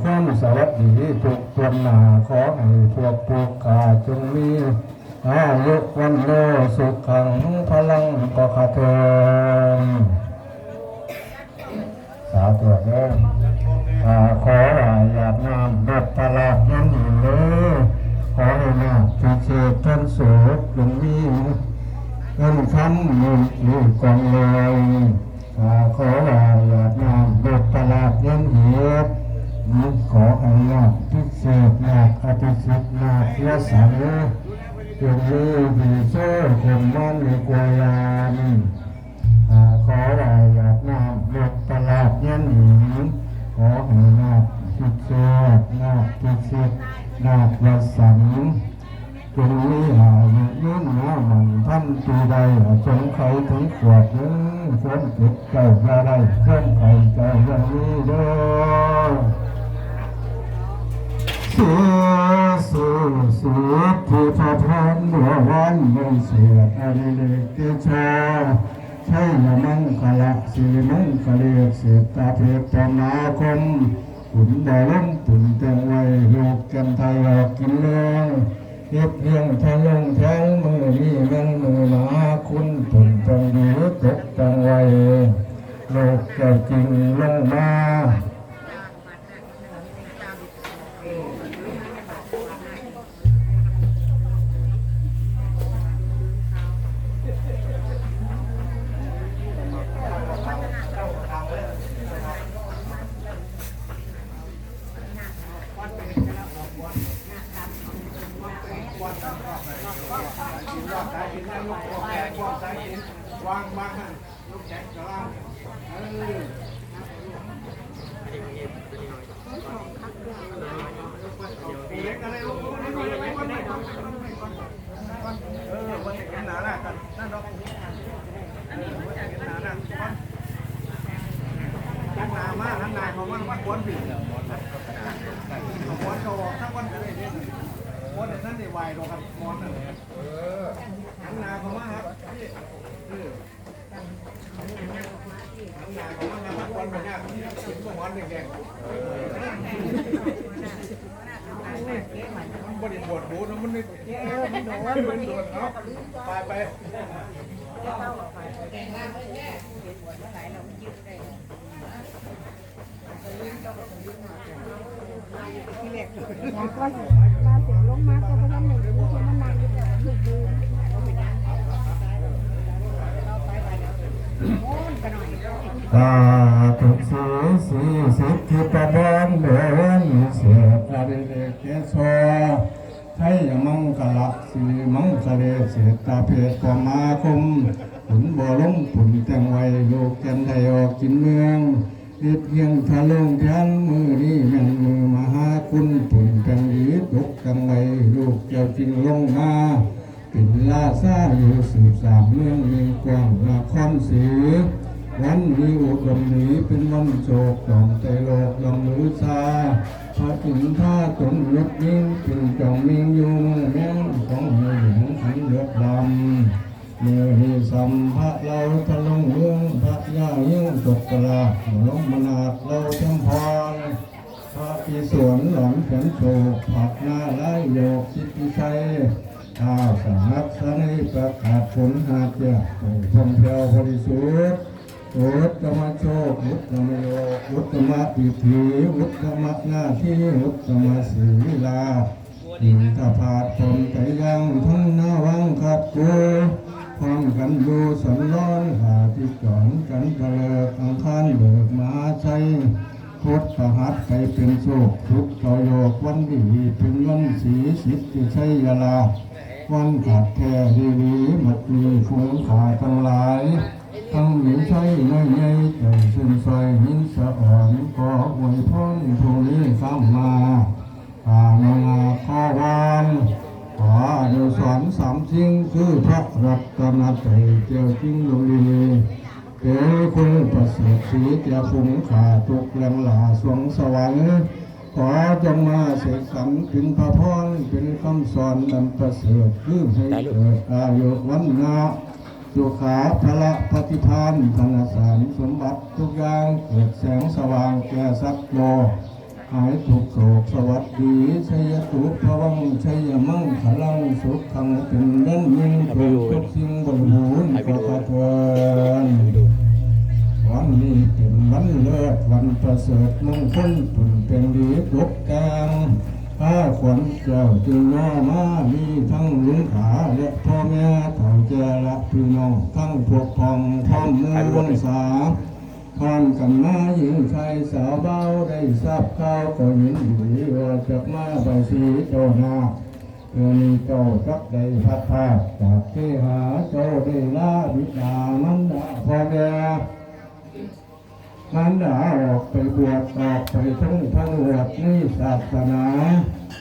ຄວາມສະຫວັດດີທຸກທົ່ວໜ້າ ຂໍໃຫ້ພວກພວກຂ້າຈົ່ງມີອາຍຸວັນໂນສຸຂັງພະລັງ ກໍຂ້າເທີນ ສາທຸເດີ ຂ້າຂໍອາຍາດນ້ຳນົບພະລາດຍັນອີເດີ ຂໍໃຫ້ນາກພິເສດທັນໂສກ ຈົ່ງມີເງິນຄຳມີກີກອງເລີຍ ຂ້າຂໍວ່າຢາດນ້ຳນົບພະລາດຍັນອີກ ຂໍໃຫ້ນາກພິເສດ ນາກອະພິສິດ ນາກວະສັງ ຈົ່ງມີດີໂຊຄົນມານໃນກົວຍານ ຂ້າຂໍວ່າຢາດນ້ຳນົບພະລາດຍັນອີກ ຂໍໃຫ້ນາກພິເສດ ນາກພິສິດ ນາກວະສັງ ຈົ່ງມີອາຍຸຍືນຍາວໝັ້ນພັນປີໄດ້ ຈົ່ງໄຂເຖິງຂວບໜຶ່ງ ຄວາມເຈັບເຈົ້າຢ່າໄດ້ ຄວາມໄຂ້ເຈົ້າຢ່າມີເດີ ສິດທິພະພອນບົວວານ ໄດ້ເສດອະດິເລກເຕໂຊ ໄຊຍະມັງຄະລະ ສິລິມັງຄະເລ ເສດຖາເພຕະມາຄົມ ບຸນບໍ່ລົງປຸນແຕ່ງໄວ້ ລູກແກ່ນໄທອອກກິນເມືອງ ເຮັດຮຽງທະລົງແທງ ມື້ນີ້ແມ່ນມື້ມະຫາຄຸນ ປຸນແຕ່ງດີຕົກແຕ່ງໄວ້ ລູກເຈົ້າຈຶ່ງລົງມາ. ສາທຸ ສີ ສີ ສິດທິພະພອນ ເດວັນ ເສດຖາເດເດເກໂຊ ໄຊຍະມັງຄະລະ ສິລິມັງຄະເລ ເສດຖາເພຕະມາຄົມ ບຸນບໍ່ລົງປຸນແຕ່ງໄວ້ ລູກແກ່ນໄທອອກກິນເມືອງ ເຮັດຮຽງທະລົງແທນ ມື້ນີ້ແມ່ນມື້ມະຫາຄຸນ ປຸນແຕ່ງດີຕົກແຕ່ງໄວ້ ລູກເຈົ້າຈຶ່ງລົງມາ ເປັນລາຊາຢູ່ສືບສານເມືອງເມງກວ້າງນະຄອນສີ ວັນດີອຸດົມດີເປັນວັນໂຊກ ຕ້ອງໄຕໂລກລ່ຳລືຊາ ພະອິນທາຕົນຍຸດຍິງ ເປັນເຈົ້າມິງຢູ່ເມືອງແມງ ຂອງໃຫຍ່ແດງອັນເລືອດລຳ ມື້ນີ້ສຳພະເລົາທະລົງເມືອງ ພະຍາຫິງຕົກກະລາດ ມະລົມມະນາດເລົາເຕັມພອງ ພະອີສວນຫຼອນແສນໂສກ ພະນາລາຍໂຍກສິດທິໄຊ ທ້າວສະຫັດສະໄນປະກາດຜົນຫ້າເຈ້ຍ ໃຫ້ທ່ອງແຖວບໍລິສຸດ ອຸດຕະມະໂຊກ ອຸດຕະມະໂຍກ ອຸດຕະມະອິດທິ ອຸດຕະມະນາທີ ອຸດຕະມະສີວິລາ ອິນທະພາດພ້ອມໄຕຢ່າງ ທັງນາວັງຄັດກູ ພ້ອມກັນຢູ່ສັນລອນ ຂ້າທີ່ຈອນກັນຕະເລີກ ອັງຄານເບີກມະຫາໄຊ ພຸດພະຫັດໄປເປັນໂຊກ ສຸກເຂົ້າໂຍກ ວັນດີເປັນວັນສີ ສິດທິໄຊຍະລາດ ວັນຂາດແທ້ດີໆ ບັດນີ້ຝູງຂ້າທັງຫຼາຍ ທັງມີໄຊນ້ອຍໃຫຍ່ ໃຈຊື່ນຊ່ອຍຍິນສະອອນ ຂໍອວຍພອນຜູ້ມີຄຳມາ ຂ້ານ້ອງອາຂໍວອນ ຂໍອະນຸສອນສາມສິ່ງ ຄືພະລັດຕະນະໄຕ ແກ້ວຈິງລຸລີ ເປັນຄຸນປະເສີດສີ ແກ່ຝູງຂ້າທຸກແຫຼ່ງຫຼ້າສວງສະຫວັນ ຂໍຈົ່ງມາເສກສັນ ເປັນພະພອນ ເປັນຄຳສອນອັນປະເສີດ ຄືໃຫ້ເກີດອາຍຸວັນນະ ສຸຂາພະລະປະຕິພານ ທະນະສານສົມບັດທຸກຢ່າງ ເກີດແສງສະຫວ່າງແກ່ສັດໂລກ ຫາຍທຸກໂສກສະຫວັດດີ ໄຊຍະຕຸພະວັງ ໄຊຍະມັງຄະລັງ ສຸຂັງເປັນເລີນຍິ່ງ ທຸກສິ່ງບໍລິບູນກະກະເທືອນ. ວັນນີ້ເປັນວັນເລີດ ວັນປະເສີດ ມົງຄົນ ບຸນເປັນດີຕົກແຕ່ງ ພາຂວັນແກ້ວຈຶ່ງຍໍມາ ມີທັງລຸງຂາ ແລະ ພໍ່ແມ່ເຖົ້າແກ່ ແລະ ພີ່ນ້ອງທັງພວກພ້ອງພ້ອມໝູ່ວົງສາ ພ້ອມກັນມາ ຍິງຊາຍສາວບ່າວ ໄດ້ຊາບຂ່າວກໍຍິນດີ ວ່າຈັກມາບາຍສີເຈົ້ານາກ ເທື່ອນີ້ເຈົ້າຈັກໄດ້ພັດພາກຈາກເຄຫາ ເຈົ້າໄດ້ລາບິດາມານດາພໍ່ແມ່ ມານດາອອກໄປບວດ ອອກໄປຊົງພະໜວດໃນສາສະໜາ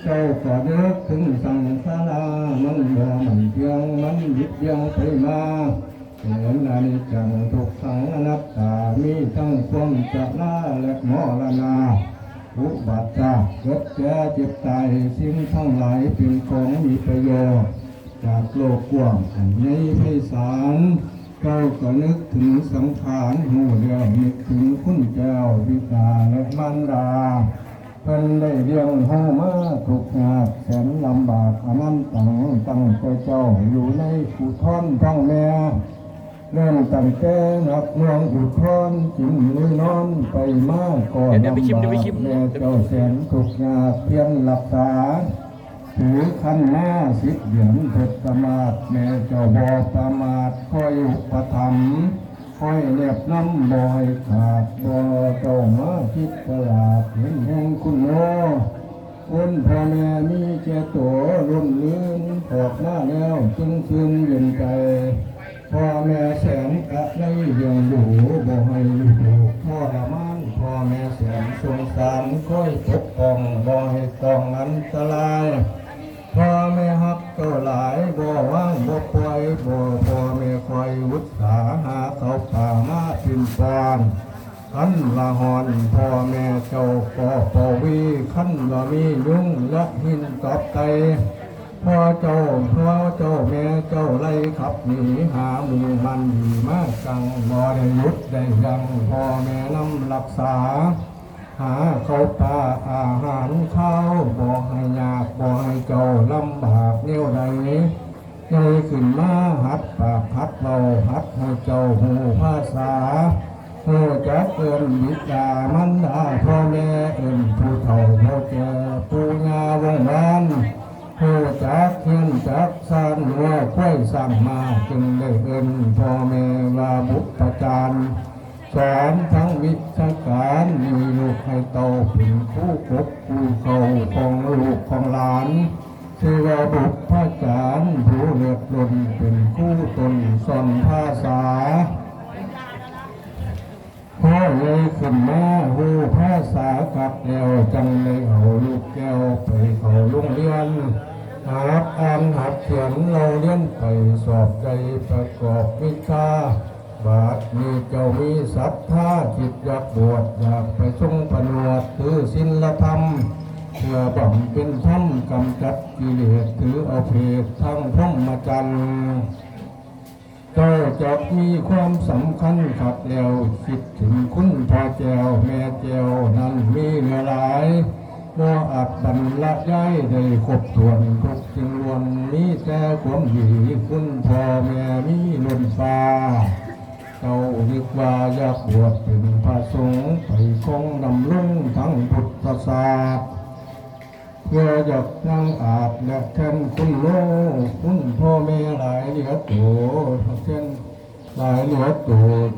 ເຈົ້າກໍນຶກເຖິງສັງສາລາ ມັນບໍ່ໝັ້ນທ່ຽງ ມັນບິດບ່ຽງໄປມາ ເປັນອະນິດຈັງ ທຸກຂັງ ອະນັດຕາ ມີທັງຄວາມຊະລາ ແລະ ມໍລະນະ ອຸບັດຊາດ ເກີດແກ່ເຈັບຕາຍ ສິ່ງທັງຫຼາຍເປັນຂອງມີປະໂຫຍດ ຈາກໂລກກວ້າງອັນໃຫຍ່ໄພສານ ເຈົ້າກໍນຶກເຖິງສັງຂານ ຮູ້ແລ້ວນຶກເຖິງຄຸນເຈົ້າ ບິດາ ແລະ ມານດາ ເພິ່ນໄດ້ລ້ຽງເຮົາມາທຸກຍາກແສນລຳບາກອະນັນຕັງ ຕັ້ງແຕ່ເຈົ້າຢູ່ໃນອຸທອນທ້ອງແມ່ ເລີ່ມຕັ້ງແຕ່ໜັກໜ່ວງອຸທອນ ກິນຫຼືນອນໄປມາກໍລຳບາກ ແມ່ເຈົ້າແສນທຸກຍາກພຽນລັກສາ ຖືຄັນມາສິບເດືອນທົດສະມາດ ແມ່ເຈົ້າບໍ່ປະໝາດຄອຍອຸປະຖຳ ຄອຍແນບນຳບໍ່ໃຫ້ຂາດ ບໍ່ເຈົ້າມາຜິດປະຫຼາດ ເຫັນແຮງຄຸນໂນ ຄຸນພໍ່ແມ່ມີແກ່ໂຕ ລົ້ນລື່ນອອກມາແລ້ວ ຈຶ່ງຊື່ນເຢັນໃຈ ພໍ່ແມ່ແສນກະໄລລ້ຽງດູ ບໍ່ໃຫ້ລູກທໍລະມານ ພໍ່ແມ່ແສນສົງສານ ຄອຍປົກປ້ອງ ບໍ່ໃຫ້ຕ້ອງອັນຕະລາຍ ພໍ່ແມ່ຮັກເຈົ້າຫຼາຍ ບໍ່ວາງບໍ່ປ່ອຍ ບໍ່ ພໍ່ແມ່ຄອຍອຸດສາ ຫາເຂົ້າປາມາປິ່ນປ້ອນ ຄັນວ່າຮ້ອນພໍ່ແມ່ເຈົ້າກໍປະວີ ຄັນວ່າມີຍຸງລະຫິນຕອບໄຕ ພໍ່ເຈົ້າ ພໍ່ເຈົ້າແມ່ເຈົ້າໄລ່ຂັບໜີ ຫາໝູ່ມັນດີມາຈັ່ງ ບໍ່ໄດ້ຢຸດໄດ້ຢັ້ງ ພໍ່ແມ່ນຳລັກສາ ຫາເຂົ້າປາອາຫານຄາວ ບໍ່ໃຫ້ຍາກ ບໍ່ໃຫ້ເຈົ້າລຳບາກແນວໃດ ໃຫຍ່ຂຶ້ນມາຫັດປາກຫັດເວົ້າ ຫັດໃຫ້ເຈົ້າຮູ້ພາສາ ຮູ້ຈັກເອີ້ນບິດາມານດາພໍ່ແມ່ ເອີ້ນຜູ້ເຖົ້າຜູ້ແກ່ ປູ່ຍ່າວົງວານ ຮູ້ຈັກຮຽນຈັກຊານ ງົວຄວາຍຊ້າງມ້າ ຈຶ່ງໄດ້ເອີ້ນພໍ່ແມ່ວ່າບຸບປະຈານ ສອນທັງວິຊາການ ມີລູກໃຫ້ເຕົ້າເປັນຄູກົກຄູເຂົ້າຂອງລູກຂອງຫຼານ ຊື່ວ່າບຸບພະຈານ ຜູ້ເລິດລົ້ນເປັນຄູຕົ້ນສອນພາສາ ພໍໃຫຍ່ຂຶ້ນມາຮູ້ພາສາຄັກແລ້ວ ຈັ່ງໄດ້ເອົາລູກແກ້ວໄປເຂົ້າໂຮງຮຽນ ຫັດອ່ານຫັດຂຽນ ເລົ່າຮຽນໄປສອບໄດ້ປະກອບວິຊາ ບາດນີ້ເຈົ້າມີສັດທາ ຄິດຢາກບວດ ຢາກໄປຊົງຜະນວດ ຖືສິນລະທຳ ເພື່ອບຳເພັນທຳ ກຳຈັດກິເລດ ຖືເອົາເພດທາງພົມມະຈັນ ເຈົ້າຈັກມີຄວາມສຳຄັນຄັກແລ້ວ ຄິດເຖິງຄຸນພໍ່ແກ້ວແມ່ແກ້ວນັ້ນມີເຫຼືອຫຼາຍ ບໍ່ອາດບັນລະຍາຍໄດ້ຄົບຖ້ວນ ທຸກສິ່ງລ້ວນມີແຕ່ຄວາມດີ ຄຸນພໍ່ແມ່ມີລົ້ນຟ້າ ເຈົ້ານຶກວ່າຢາກບວດເປັນພະສົງ ໄປຄອງດຳລົງທາງພຸດທະສາດ ເພື່ອຢາກນາງອາດ ແລະ ແທນຄຸນໂນ ຄຸນພໍ່ແມ່ຫຼາຍເຫຼືອໂຕ ແທນຫຼາຍເຫຼືອໂຕ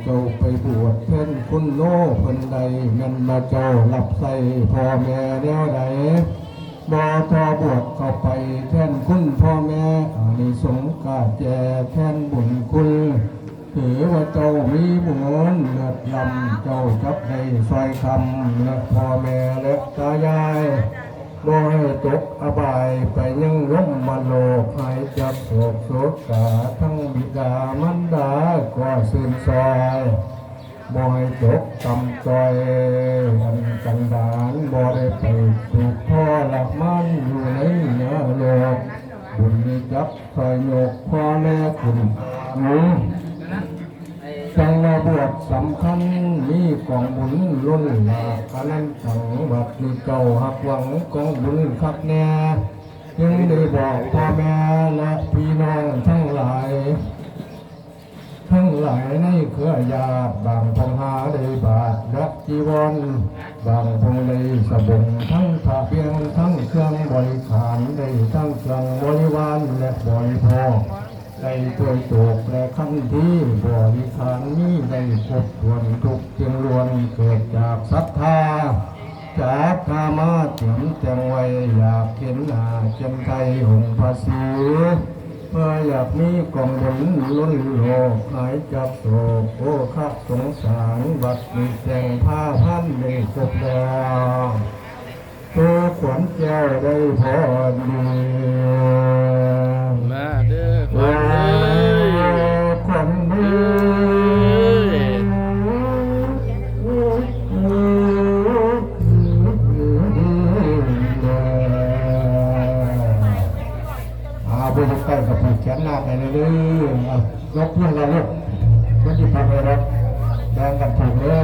ເຈົ້າໄປບວດແທນຄຸນໂນ ເພິ່ນໄດ້ແມ່ນວ່າເຈົ້າຮັບໃຊ້ພໍ່ແມ່ແນວໃດ ບໍ່ທໍ່ບວດເຂົ້າໄປແທນຄຸນພໍ່ແມ່ ອານິສົງກະແກ່ແທນບຸນຄຸນ ຖືວ່າເຈົ້າມີບຸນເລີດລ້ຳ ເຈົ້າຈັກໄດ້ຊ່ອຍຄ້ຳ ແລະ ພໍ່ແມ່ ແລະ ຕາຍາຍ ບໍ່ໃຫ້ຕົກອະບາຍໄປຍັງຍົມມະໂລກ ຫາຍຈາກໂສກໂສກາ ທັງບິດາມານດາກໍຊື່ນຊ່ອຍ ບໍ່ໃຫ້ຕົກຕ່ຳຕ້ອຍ ອັນກັນດານ ບໍ່ໄດ້ໄປຖືກທໍລະມານຢູ່ໃນນະໂລກ ບຸນນີ້ຈັກ ຊ່ອຍຍົກພໍ່ແມ່ຂຶ້ນ ຈັ່ງມາບວດ ສຳຄັນ ມີກອງບຸນລົ້ນຫຼາກອະນັນຕັງ ບັດນີ້ເຈົ້າຮັກຫວັງກອງບຸນຄັກແນ່ ຈຶ່ງໄດ້ບອກພໍ່ແມ່ ແລະ ພີ່ນ້ອງທັງຫຼາຍ ທັງຫຼາຍໃນເຄືອຍາດ ບາງຄົນຫາໄດ້ບາດ ແລະ ຈີວອນ ບາງຄົນໄດ້ສະບົງ ທັງຜ້າປ່ຽງ ທັງເຄື່ອງບໍລິຂານ ໄດ້ທັງເຄື່ອງບໍລິວານ ແລະ ບໍລິໂພກ ໄດ້ຖ້ວຍໂຕກ ແລະ ຄັນທີບໍລິຂານ ມີໄດ້ຄົບຖ້ວນທຸກສິ່ງລ້ວນ ເກີດຈາກສັດທາ ຈັດຫາມາຕຽມແຕ່ງໄວ້ ຢາກເຫັນໜ້າແກ່ນໄທອົງພະສີ ເພື່ອຢາກມີກອງບຸນລົ້ນໂລກ ຫາຍຈາກໂສກໂອຄະສົງສານ ບັດນີ້ແຕ່ງພາພັນໄດ້ຄົບແລ້ວ ໂຕຂວັນແກ້ວໄດ້ພໍດີ ມາເດີຂວັນເອີຍ ຂວັນເອີຍ ເອີຍ ອາ ບໍ່ຢາກໄດ້ກໍຜູກແຂນນາກໃຫ້ແດ່ເດີ ອາ ຍົກພວງລະລູກ ເພິ່ນຊິຜູກໃຫ້ດອກ ແບ່ງກັນຜູກເດີ.